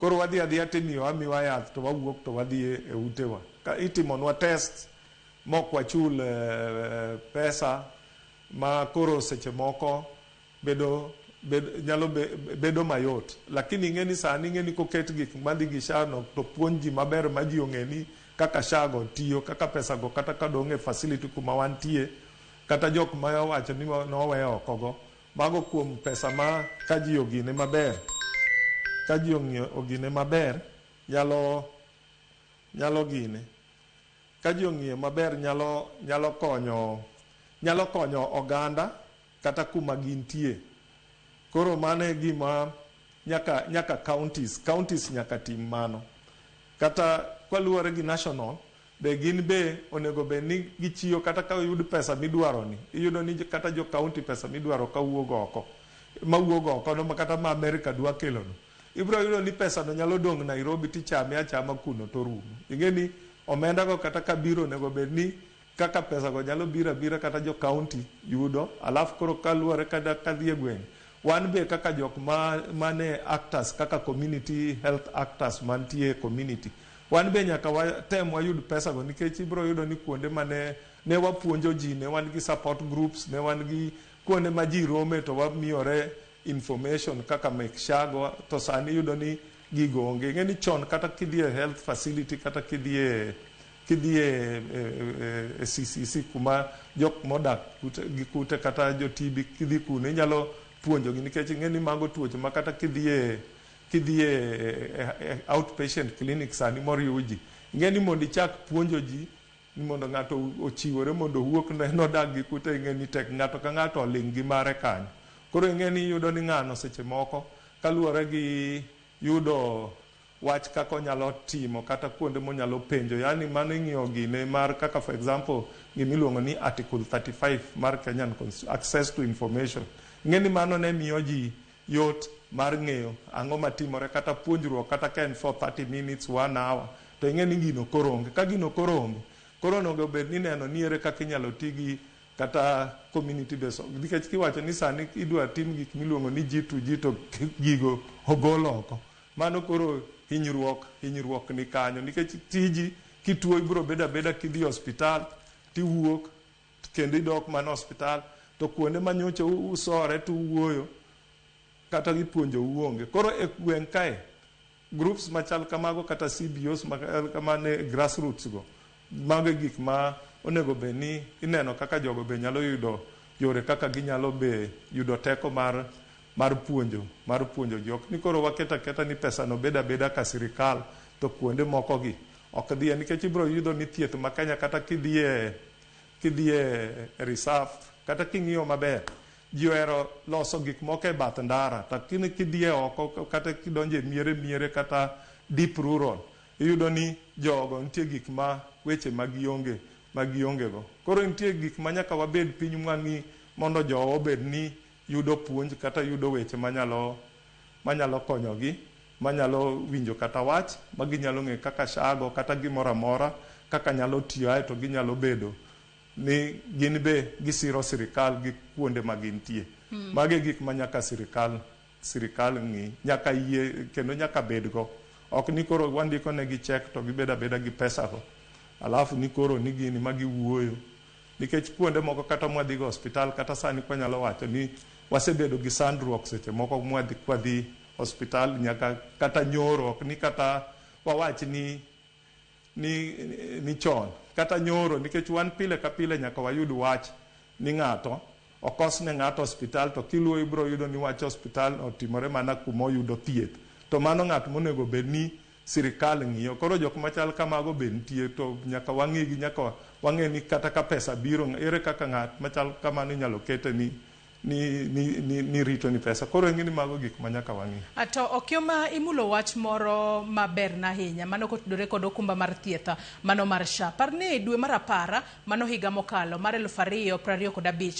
Koro wadhi adhiya timiyo amiwa yath to wawuok to wadhi e utewa. Ka itimonwa test mok wachul pesa ma koro seche moko bedo bed, nyalo be, bedo mayot. Lakini ing'e ni sani ing'e ni koket gik madhi gi SHA no to puonj ji maber ma ji ong'e ni kaka SHA go tiyo, kaka pesa go kata kadong' e facility kuma wantie, kata jok ma owacho ni nowe oko go, mago kuom pesa ma ka ji ogine maber, ka ji ong'iyo ogine maber, nyalo nyalo gine. Ka ji ong'iyo maber nyalo konyo oganda kata kuma gintie. Koro mano e gima nyaka counties nyaka tim mano. Kata kaluwore gi national be gin be onego bed ni gichiwo kata ka oyud pesa midwaro ni iyudo ni kata jo county pesa midwaro kawuok oko mawuok oko no kata ma America dwa kelo no ibiro yudo ni pesa no nyalo dong' Nairobi tichame achama kuno to rumo. Ing'e ni omenda go kata kabiro onego bed ni kaka pesa go nyalo biro abira kata jo county yudo, alafu koro kaluwore kata kadhi e gweng' wan be kaka jok ma mane actors kaka community health actors mantie e community, wan be nyaka watem wayud pesa go, nikech ibiro yudo ni kuonde mane ne wapuonjo ji, ne wan gi support groups, ne wan gi kuonde ma ji rome to wamiyore information kaka mek SHA go, to sani iyudo ni gigo onge. Ing'e ni chon kata kidhi e health facility kata kidhi e CCC kuma jok modak gi kute kata jo TB, kidhi kuno inyalo puonjogi, nikech ing'e ni mago tuoche ma kata kidhi e outpatient clinic sani moriw ji, ing'e ni mondo ichak puonjo ji ni mondo ng'ato ochiwore mondo owuok ne nodak gi kute, ing'e ni tek, ng'ato ka ng'ato oling' gi mare kanyo. Koro ing'e ni iyudo ni ng'ano seche moko kaluwore gi yudo wach kaka onyalo timo kata kuonde monyalo penjo, yani mano ing'iyo gine mar kaka, for example, gimiluongo ni Article 35 mar Kenyan Constitution, access to information. Ing'e ni mano ne miyo ji yot mar ng'eyo ang'o matimore kata puonjruok kata ka en for 30 minutes, 1 hour, to ing'e ni gino koro onge. Ka gino koro onge, koro onego bed ni neno ni ere kaka inyalo ti gi kata community based, nikech kiwacho ni sani idwa tim gik miluongo ni G2G to gigo ogol oko, mano koro hinyruok ni kanyo, nikech tiji kituo ibiro bedo abeda kidhi e osiptal tiwuok kendo idok mana osiptal to kuonde manyocha usore to uwuoyo kata gipuonjou onge. Koro e gweng' kae groups machal kamago kata CBOs machal kamano, grassroots go, mago e gik ma onego bed ni ineno kaka jogo be nyalo yudo yore kaka ginyalo be yudo teko mar puonjo ji. Ok ni koro waketo aketa ni pesa no bedo abeda ka sirikal to kuonde moko gi ok dhiye, nikech ibiro yudo ni thieth ma Kenya kata kidhi e reserve kata king'iyo maber, ji ohero loso gik moko e bath ndara, lakini kidhi e oko kata kidonjo e miere kata deep rural, iyudo ni jogo nitie gik ma weche ma gionge go. Koro nitie gik ma nyaka wabed piny mwang'i mondo jowa obed ni yudo puonj kata yudo weche manyalo konyogi, manyalo winjo kata wach ma ginyalo ng'eyo kaka SHA go kata gimoro amora kaka nyalo tiyo, aeto ginyalo bedo ni gin be gisiro sirikal gi kuonde ma gintie. Mago e gik ma nyaka sirikal ng'i, nyaka yie kendo nyaka bedgo. Ok ni koro wandiko negi cheque to gibedo abeda gi pesa go, alafu ni koro ni gini ma giwuoyo, nikech kuonde moko kata mwadhigo osiptal kata sani kwanyalo wacho ni wasebedo gi sandruok seche moko mwadhi kwadhi osiptal nyaka kata nyoro, ok ni kata wawach ni chon kata nyoro, nikech wan pile ka pile nyaka wayud wach ni ng'ato okos ne ng'ato osiptal, to kiluwo ibiro yudo ni wach osiptal otimore mana kuma oyudo thieth, to mano ng'at monego bed ni sirikal ng'iyo. Koro jok machal kamago be nitie, to nyaka wang'igi, nyaka wang'e ni kata ka pesa biro, ere kaka ng'at machal kamano inyalo kete ni rito ni pesa. Koro ing'e ni mago gik ma nyaka wang'i. To Okioma, imulo wach moro maber na ahinya mano kotudore kod okumba mar thieth mano mar SHA. Par ni dwe mar 10 mano higa mokalo mar 2025.